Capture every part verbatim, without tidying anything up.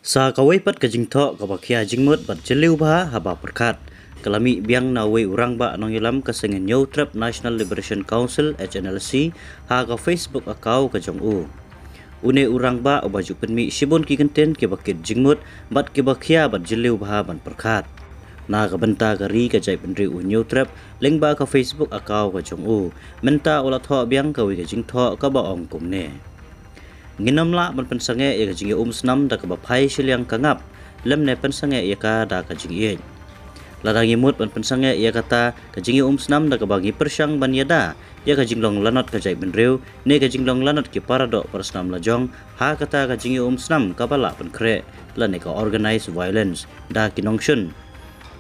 Sa kawei pat ka jingthoh kaba khia jingmut bad jylliew bha haba pyrkhat ka la mih biang na uwei u rangbah nongïalam ka Seng Hynñiewtrep National Liberation Council H N L C ha ka Facebook account ka jong u. Une u rangbah uba ju pynmih shibun ki kyntien kiba kit jingmut bad kiba khia bad jylliew bha ban pyrkhat. Na ka bynta ka ri ka jaitbynriew u Hynñiewtrep lyngba ka Facebook account ka jong u, mynta u la thoh biang kawei ka jingthoh kaba ong kumne. Ngin ym lah ban pynsangeh ïa ka jingïaumsnam da kaba phai shiliang ka ngap, lymne pynsangeh ïa ka da ka jingïeit. Lada ngi mut ban pynsangeh ïa kata ka jingïaumsnam da kaba ngi pyrshang ban ïada ïa ka jinglong lanot ka jaitbynriew ne ka jinglong lanot ki paradoh parasnam lajong ha kata ka jingïaumsnam kaba lah pynkhreh lane ka organized violence da ki nongshun.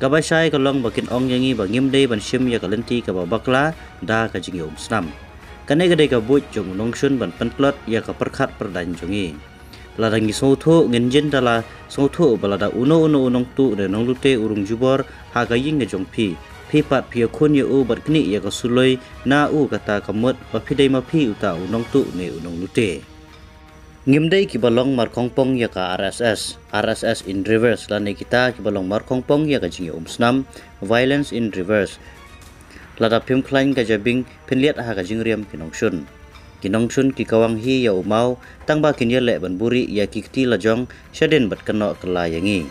Kaba shai ka long ba kin ong ïa ngi ba ngim dei ban shim ïa ka lynti kaba bakla da ka jingïaumsnam. Kane ka dei ka buit jong u nongshun ban pyntlot ïa ka pyrkhat pyrdaiñ jong ngi. Lada ngi sngewthuh, ngin jin da la sngewthuh ba lada uno uno u nongtuh ne nonglute u rung jubor ha ka ïing ka jong phi, phi pat phi ïakhun ïa u bad knieh ïa ka suloi na u, kata ka mut ba phi dei ma phi uta u nongtuh ne u nonglute. Ngim dei kiba long markhongpong ïa ka R S S, R S S in reverse, lane kita kiba long markhongpong ïa ka jingïaumsnam, violence in reverse. Lada phim khlaiñ ka jabieng, phin liat ha ka jingriam ki nongshun. Ki nongshun ki kawang hi ïa u maw, tang ba kin ïaleh ban buhrieh ïa ki kti lajong shadien bad kynnoh kylla ïa ngi.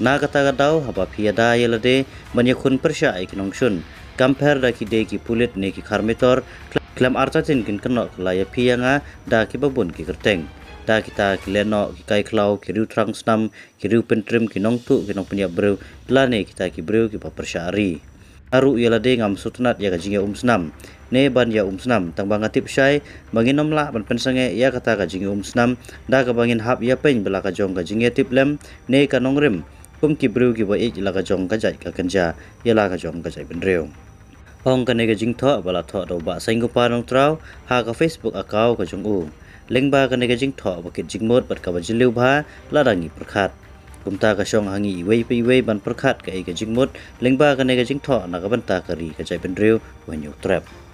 Na kata ka daw, haba phi ïada ïa lade ban ïakhun pyrshah ïa ki nongshun, kam pher da ki dei ki pulit ne ki khar mitor, khlem artatien kin kynnoh kylla ïa phi ïa nga da kiba bun ki kyrteng, da kita ki lehnoh, ki kai khlaw, ki riew thrang snam, ki riew pyntrim, ki nongtuh, ki nongpynïap briew, lane kita ki briew kiba pyrshah ri. Nga ruh ïa lade ngam sngewtynnat ïa ka jingïaumsnam ne ban ïaumsnam, tang ba nga tip shai ba ngin ym lah ban pynsangeh ïa kata ka jingïaumsnam da kaba ngin hap ïapeiñ ba la ka jong ka jingïatiplem ne ka nongrim kum ki briew kiba ïeit la ka jong ka jait ka kynja ïa la ka jong ka jaitbynriew. Ong kane ka jingthoh ba la thoh da u Bah Seiñkupa Nongtraw ha ka Facebook account ka jong u. Lyngba kane ka jingthoh ba kit jingmut bad kaba jylliew bha lada ngi pyrkhat. Kumta ka shong ha ngi iwei pa iwei ban pyrkhat kaei ka jingmut lyngba kane ka jingthoh na ka bynta ka ri ka jaitbynriew u Hynñiewtrep.